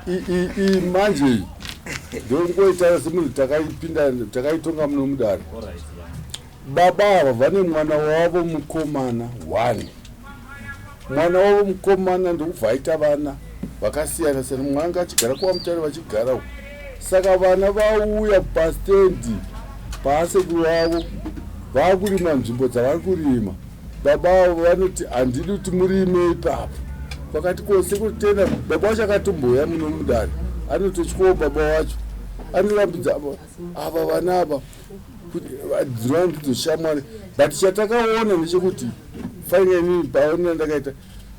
Iyi manje iyi ndongoitaura semunhu takaipinda takaitonga muno mudare. Baba ava vane mwana wavo mukomana one. Mwana wavo mukomana ndokubva aita vana vakasiyana siyana. Mumwe anga achigara kwaMutare vachigara uko. Saka vana vauya pastendi paasekuru vavo vakurima nzvimbo dzavari kurima. Baba avo vanoti handidi kuti murime ipapo. Vakati ko sekuru tena baba wacho akatombouya muno mudare anototyawo baba wacho anorambidza ava vana ava dzinova ndidzo shamwari but chatakaona ndechekuti fainga inini paonera ndakaita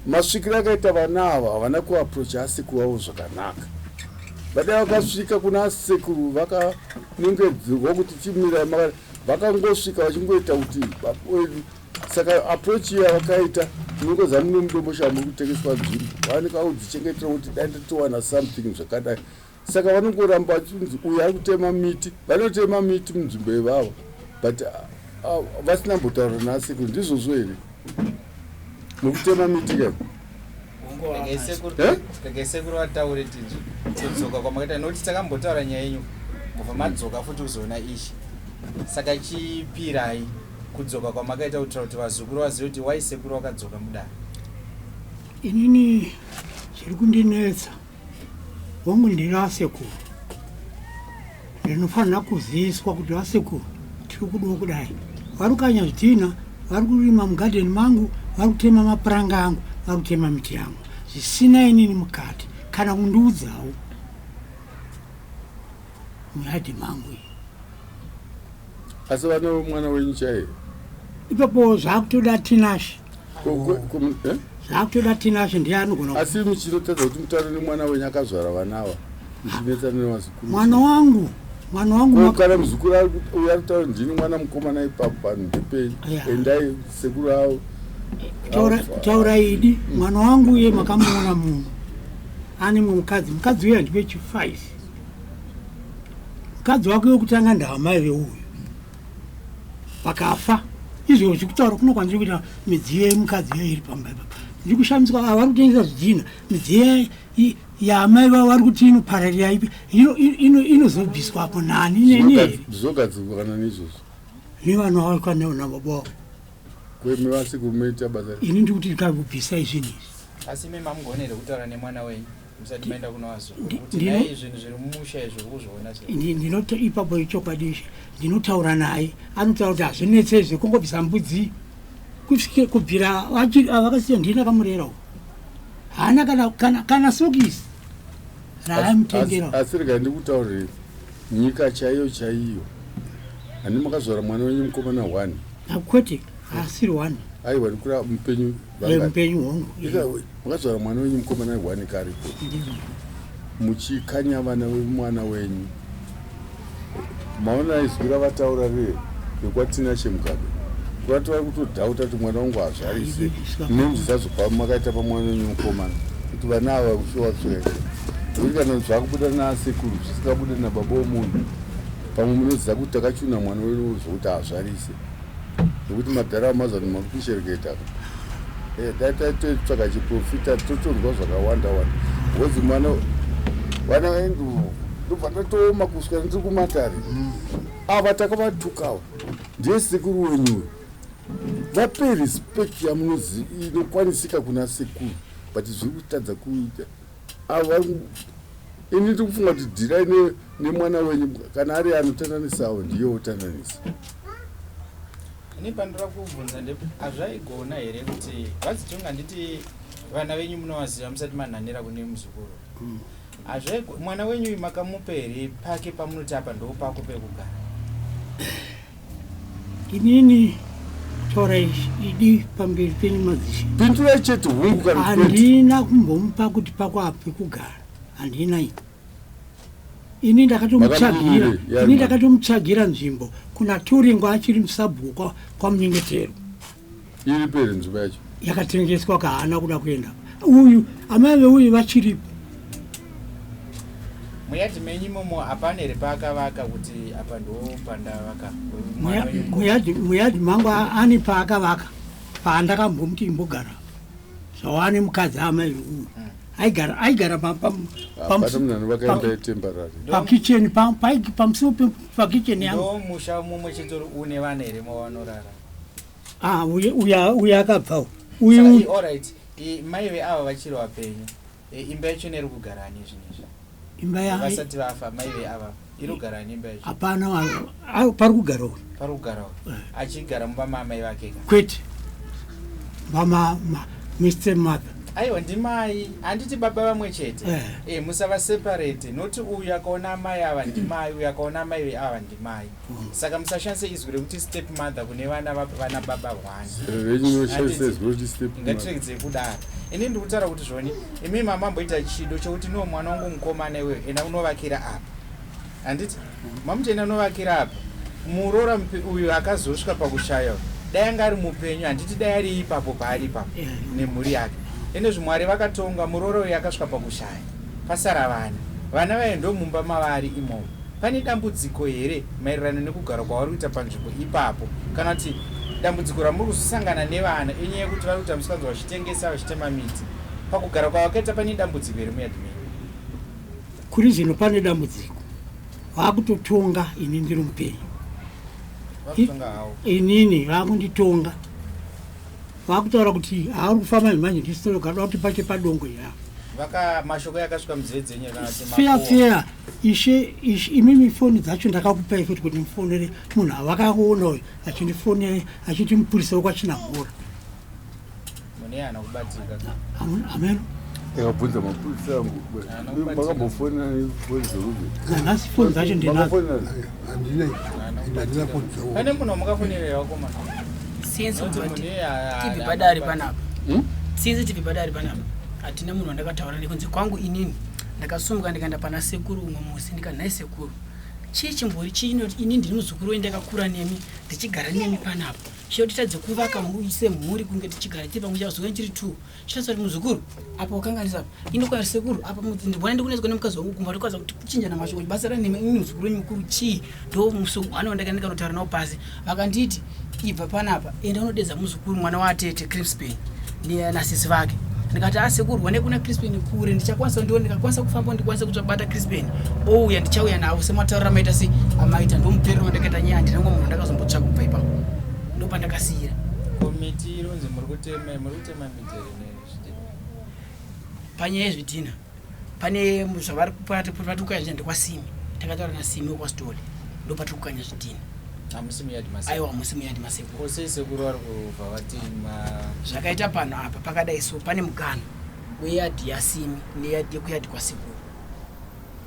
masvikiro akaita vana ava havana kuaprocha asekuru vavo zvakanaka vadai vakasvika kuna asekuru vakanongedzerwa kuti chimirai makati vakangosvika vachingoita kuti wedu saka approach iya vakaita tinongoziva muno mudomboshava muri kutengeswa nzvimbo vanenge vakudzichengetera kuti dai ndatowana something zvakadai saka vanongoramba vachinzi uyu ari kutema miti vanotema miti munzvimbo ivavo but vasina mbotaura nasekuru ndizvozvo here mukutema miti ka Regai sekuru vataure tinzwe kudzoka kwamakaita nokuti takambotaura nyaya yenyu mobva madzoka futi kuzoona ishe saka chipirai kudzoka kwamakaita kuitira kuti vazukuru vazive kuti wai sekuru vakadzoka mudare. Inini zviri kundinetsa hongu ndiri asekuru ndinofanira kuziviswa kuti vasekuru tiri kudiwa kudai vari kukanya zvidhina vari kurima mugadheni mangu vari kutema mapuranga angu vari kutema miti yangu zvisina inini mukati kana kundiudzawo muyadhi mangu iyi asi vana vemwana wenyu chaiye ipapo zvakutoda tinashe eh? Zvakutoda Tinashe ndiye anogona. Asi muchinotadza kuti mutaure nemwana wenyu akazvara vana ava muchinetsana nevazukuru. Mwana wangu mwana wangu kana muzukuru uyu ari kutaura ndini mwana mukomana ipapo panhu ndepenyu endai sekuru avo. Taura idi mwana wangu uye makamuona muno ane mumwe mukadzi mukadzi uye handipe chi 5 mukadzi wake wekutanga ndaamai veuyu vakafa izvozvi kutaura kuno kwandiri kuita midziyo yemukadzi iya iri pamba ipapa ndiri kushamiswa ava vari kutengesa zvidhina midziyo yaamai vavo vari kuti inopararira ipi inozobviswa apo nani neni here zvogadzirwa kana neizvozvo nevana vavo kana nababa vavo kwemivasi kumoita basa ini ndiri kuti ndikakubvisai zvinhu izvi asi imi mamugone here kutaura nemwana wenyu musati maenda kuna vazukuru kuti nhai zvinhu zviri mumusha izvi uri kuzviona sei ndinoti ipapo ichokwadi ichi ndinotaura naye anotaura kuti hazvinetse izvi kungobvisa mbudzi kusvike kubvira vakasiya ndini ndakamurera uku haana kana kana kana sokisi raaimutengera asi rega ndikutaurire nyika chaiyo chaiyo handi makazvara mwana wenyu mukomana one kwete asiri one aiwa ndikura mupenyu mupenyu hongu Makazvara mwana wenyu mukomana one kariko muchikanya vana vemwana wenyu maona izwi ravataura riye rekwaTinashe Mugabe kurati vari kutodhauta kuti mwana wangu hazvarise nemzisa makaita pamwana wenyu mukomana kuti vana ava kushuwa tsveke nekuti kana zvakubuda naasekuru zvisingabude nababa womunhu pamwe munoziva kuti takachuna mwana wedu zvokuti hazvarise nekuti madhara amazano makushereketa eh, dai taitotsvaga chiprofita totonzwa zvakawanda wanda because mwana vana vaendu ndobva ndatooma kusvika ndiri kumatare mm. ava takavatukawo ndiye sekuru wenyu vape respect yamunozi inokwanisika kuna sekuru but zviri kutadza kuita ava ini ndiri kufunga kuti dhirai nemwana wenyu kana ari anotananisawo ndiye otananisa Ini pandira kubvunza nde hazvaigona here kuti vadzitonga handiti vana venyu munovaziva musati manhanira kune muzukuru hazvaigo mwana wenyu uyu makamupa here pake pamunoti apa ndo pako pekugara Inini kutaura idi pamberi penyu madzishe. Pindurai chete hungu kana kwete. Handina kumbomupa kuti pako apa pekugara handina ini. Ini ndakatomutsvagira ini ndakatomutsvagira nzvimbo kuna Turingo achiri musabhuku kwaMunyengetero. Iri peri nzvimbo yacho yakatengeswa kahaana kuda kuenda uyu amai veuyu vachiripo. Muyadhi menyu imomo hapana here paakavaka kuti apa ndo pandavaka muyadhi mangu ane paakavaka paandakambomuti imbogara zvawane mukadzi amai veuyu. Aigara aigara Hapana munhu anovaka imba yetemporary. Pakicheni, pamusiwo pakicheni yangu. Ndo musha mumwe chete uri une vana here mavanorara? Ah, uye uya uya akabvawo uyu. Saka, alright, mai veava vachiri vapenyu, imba yacho iri kugara ani zvinezvi? Imba ya Vasati vafa mai veava, iri kugara ani imba yacho? Hapana, pari kugara uyu. Pari kugara uyu achigara mumba maamai vake ka? Kwete, vama Mr Mother. Aiwa, ndimai, handiti baba vamwe chete? Eh. Musava separate, noti uyu akaona amai ava ndimai, uyu akaona amai veava ndimai. Saka musashandise izwi rekuti step mother kune vana vana baba one. Renyu inoshandisa izwi rekuti step mother. Ngatiregedzei kudaro. Ini ndiri kutaura kuti zvoni imi mamamboita chido chokuti no, mwana wangu mukomana iweyo, enda unovakira apa, handiti? Mamuti enda unovakira apa, muroora uyu akazosvika pakushaya dai anga ari mupenyu, handiti dai ari ipapo paari ipapo nemhuri yake? Ende Mwari vakatonga, muroora uyu akasvika pakushaya, pasara vana. Vana vayo ndo mumba mavari imomo. Pane dambudziko here maererano nekugara kwavari kuita panzvimbo ipapo, kana kuti dambudziko ramuri kuzosangana nevana inyaya yekuti vari kuita musikanzwa, vachitengesa, vachitema miti? Pakugara kwavakaita pane dambudziko here muyadhi menyu? Kuri zvino pane dambudziko, vakutotonga ini ndiri mupenyu. Vakutonga hawo? Inini vakunditonga, vakutaura kuti hauri kufamba manje, ndisitogada kuti pache padongo ya. Vaka mashoko yakasvika munzeve dzenyu kana kuti Feya. Makuhwa? Feya, ishe, ishe, imimi foni dzacho ndakakupai futi kuti mufonere munhu avakaona uyu achindifonera achiti mupurisa wekwaChinamhora. Mune haana kubatika. Ameno. Yakabvunza mapurisa angu. Haana kubatika. Makambofonera nefoni dzerudzi? Nanhasi foni dzacho ndinadzo. Makafonera? Handina. Haana handina kubatika. foni dzavo. Pane munhu wamukafonera vakomana? Since Noti kubva munhu tibve padare panapa, Hmm? since tibve padare panapa, hatina munhu wandakataura nekunze kwangu. Inini ndakasumuka ndikaenda pana sekuru umwe musi, ndikati, "Nhai sekuru, chii chimbori chii inoti ini ndiri muzukuru wenyu, ndakakura nemi, ndichigara nemi panapa, chino titadze kuvaka semhuri kunge tichigara tiri pamwe chazuva chiri two?" Chitasa kuti, "Muzukuru, apa wakanganisa apa." Inokwana, "Sekuru, apa ndibona ndikunetswa nemukadzi wangu kumba." Tokwanisa kuti kuchinjana mashoko, basa ranemi ini muzukuru wenyu mukuru chii? Ndo musi one wandakaenda ndikanotaura navo pasi, vakanditi, "Ibva panapa, enda unodedza muzukuru, mwana watete Crispin nasisi vake." Ndikati, "Asekuru, wane kuna Crispin kure, ndichakwanisa ndione ndikakwanisa kufamba, ndikwanise kutsvabata Crispin ouya, ndichauya navo sematauriro amaita se amaita." Ndomuperero wandakaita nyaya. Handina munhu ndakazombotsvaka kubva ipapo, ndopandakasiyira. Komiti irunzi muri kutema miti here nezvidhina? Panyaya yezvidhina, pane zvavari patiri kukanya zvidhina ndekwaSimi. Takataura naSimi wekwaStole, ndo patiri kukanya zvidhina. Hamusi muyadhi masekuru? Aiwa, hamusi muyadhi masekuru. Kosei sekuru vari kubva vati ma Zvakaita pano apa pakadai, so pane mugano weyadhi yaSimi neyadhi yekuyadhi kwasekuru.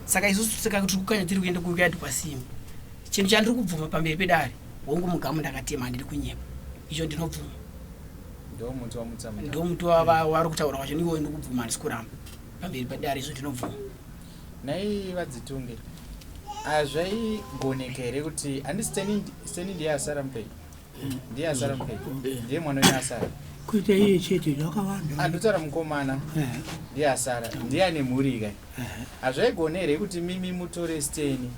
Saka isusu saka tiri kukanya, tiri kuenda kuyadhi kwaSimi. Chinhu chandiri kubvuma pamberi pedare, hongu, mugamu ndakatema, handiri kunyepa, icho ndinobvuma. Ndo muti wamutsa? Ndo muti wari kutaura wacho niwo, ndikubvuma, handisi kuramba pamberi pedare, izvo ndinobvuma. Nhai vaDzitunge, hazvaigoneka here kuti handi Steni ndiye asara mupenyu? Ndiye asara mupenyu, ndiye mwana wenyu asara? Kuita iye chete, zvakawanda. Andotaura mukomana. Ndiye asara, ndiye ane mhuri kai. Hazvaigona here kuti mimi mutore Steni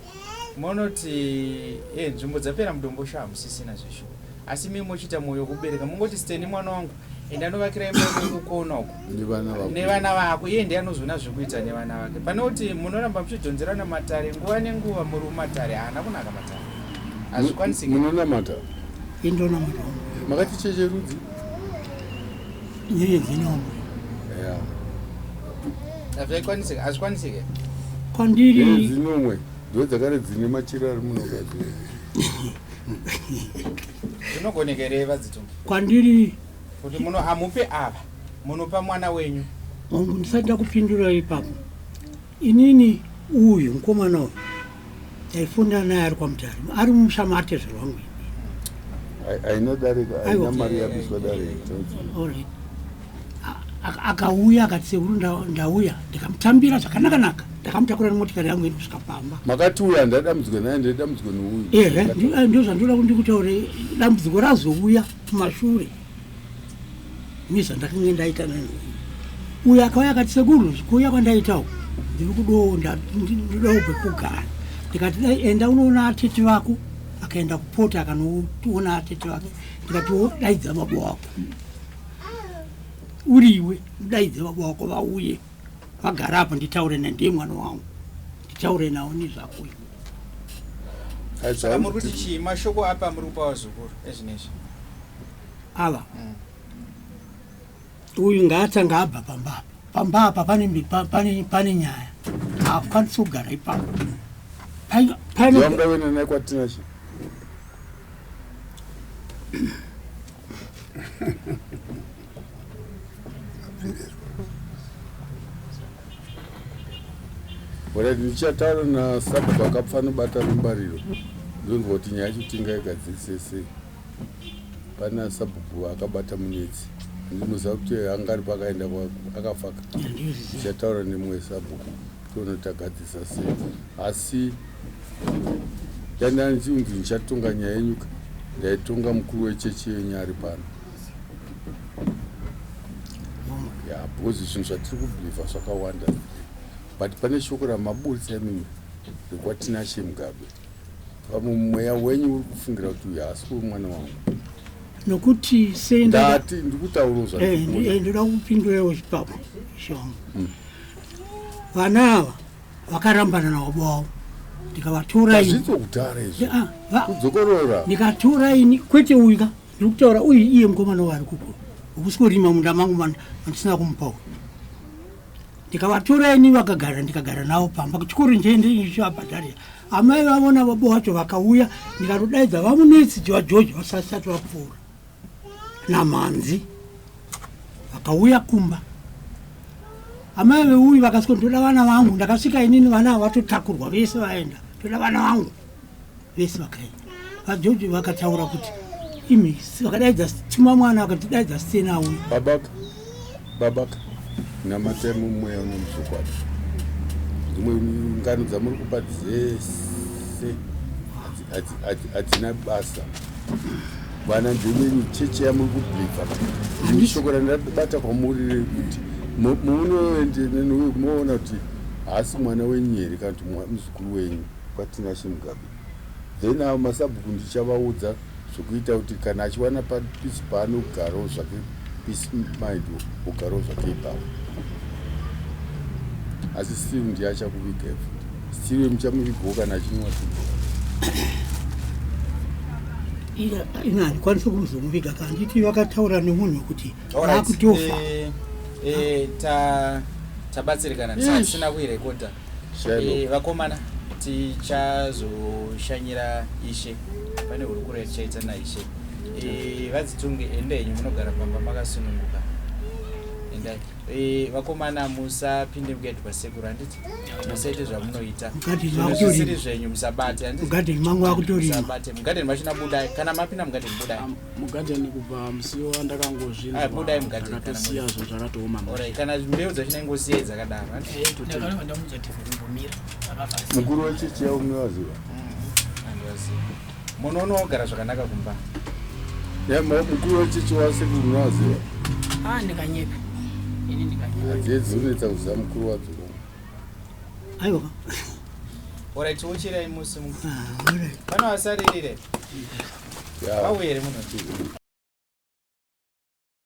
monoti nzvimbo dzapera muDombosha, hamusisina zveshuwa, asi mimi mochiita mwoyo wekubereka, mungoti, "Steni mwana wangu, enda novakira imba yako yekukona uko Nevana vako." Nevana vako. Iye ndiye anozoona zvekuita nevana vake, pane kuti munoramba muchidhonzerana matare nguva nenguva muri mumatare. Haana kunaka matare, hazvikwanisiki. Munonamata? Indona mutombo. Makati cheche rudzi? Nyenyedzi nomwe. Ya. Hazvaikwanisika, hazvikwanisike. Kwandiri Nyenyedzi nomwe ndo dzakare dzine machira ari munokadzi. Zvinogoneka here vaDzitungi Kwandiri kuti muno hamupe ava, munopa mwana wenyu? Hongu, ndisati ndakupindura ipapo, inini uyu mukomana uyu ndaifunda naye ari kwaMutare, ari mushamatezvo rwangu. Haina dare, haina Aiwa. mari yabiswa dare. Alright. Akauya akati, "Sekuru, ndauya." Ndikamutambira zvakanaka-naka, ndakamutakura nemotikari yangu iri kusvika pamba. Makati uyu handadambudziko naye, ndedambudziko neuyu. Ehe, ndio zvandoda ndikutaure. Dambudziko razouya kumashure nezvandakange ndaita nanhu uyu. Akauya akati, "Sekuru, kuuya kwandaitawo ndiri kudawo ndodawo pekugara." Ndikati, "Dai enda unoona atete vako." Akaenda kupota akanoona atete vake. Ndikati, "Daidza baba wako, uriwe udaidze baba wako vauye." Vagara apo nditaure naye, ndiye mwana wangu, nditaure nawo nezvako. Saka muri kuti chii? Mashoko api amuri kupa vazukuru ezvinezvi? Ava uyu ngaatanga abva pamba apa. Pamba apa pane mbi- pa- pane pane nyaya, haakwanisi kugara ipapo. Pane Ndivamuda kuenda naye kwaTinashe. Alright, ndichataura nasabhuku akafanobata rumbariro, ndonzwa kuti nyaya yacho tingaigadzise sei. Pana sabhuku akabata Munetsi, ndinoziva kuti anga ari pakaenda akafaka. Ndichataura nemumwe sabhuku tione kuti tagadzisa sei, asi dai ndichinzi ndichatonga nyaya yenyuka, ndaitonga mukuru wechechi yenyu ari pano ya, because zvinhu zvatiri kubhilivha zvakawanda. But pane shoko ramaburitsa imimi rekwaTinashe Mugabe, pamwe mweya wenyu uri kufungira kuti uyu haasi kuve mwana wangu. Nokuti Ndati ndikutaurawo zvandikuona. Ndoda kupindurawo ipapo shongo. Vana ava vakarambana navo bwavo, ndikavatora ini. Tazvinzwa kudhara izvo. Ah, Kudzokorora. Ndikatora ini, kwete uyu ka, ndiri kutaura uyu iye mukomana wari kuko ukusingorima munda mangu mandisina kumupa uyu. Ndikavatora ini, vakagara, ndikagara navo pamba, kuchikoro ndiende ndichivabhadharira. Amai vavo nababa vacho vakauya, ndikatodaidza vaMunetsi vaGeorge vasati vapfuura namhanzi, vakauya kumba. Amai veuyu vakasvika, ndoda vana vangu. Ndakasvika inini, vana ava vatotakurwa vese vaenda. Ndoda vana vangu vese, vakaenda. VaGeorge vakataura kuti imi, vakadaidza tuma mwana, vakatidaidza Stena auya. Babaka, babaka, namatai mumweya unomuzvokwadi. Dzimwe ngano dzamuri kupa dzese hadzina basa. Vana ndevenyu, chechi yamuri kubhilivha. Ini shoko randabata kwamuri rekuti munoende moona kuti haasi mwana wenyu here kana kuti muzukuru wenyu kwaTinashe Mugabe. Then avo masabhuku ndichavaudza zvokuita kuti kana achiwana peace paanogarawo zvake, peace mind, ogarawo zvake ipapo. Asi still ndiye achakuvigai futi, still muchamuvigawo kana achinwa tumbo. Ina handikwanisi kumuzomuviga ka, handiti vakataura nemunhu kuti akutofa. Tabatsirikana, tisina kuirekodha. Shailo. Vakomana, tichazoshanyira ishe, pane hurukuro yatichaita naishe. Vadzitunge, ende henyu munogara pamba makasununguka, endai. Vakomana, musapinde mugedhi kwasekuru, handiti? Musaite zvamunoita. Mugadheni Zvinhu makutorima. zvisiri zvenyu musabate, handiti? Mugadheni mangu akutorima. Musabate mugadheni machina, budai. Kana mapinda mugadheni, budai. Mugadheni kubva musi wandakangozvinzwa, Ah, budai mugadheni kana ndakatosiya zvinhu zvakatooma. Alright, kana mbeu dzachina ingosiyai dzakadaro, handiti? Ndakanobva ndamudza kuti kumbomira akabva. Mukuru wechechi yavo munovaziva? Handivazivi. Munoonogara zvakanaka kumba. Ya, mukuru wechechi wasekuru munovaziva? Ah, ndikanyepa ini, ndikanyepa. Hadziedzi unetsa kuziva mukuru wadzo. Aiwa. Alright, uchirai musi. Ah, alright. Pano vasaririre. Ya. Vauye here munhu?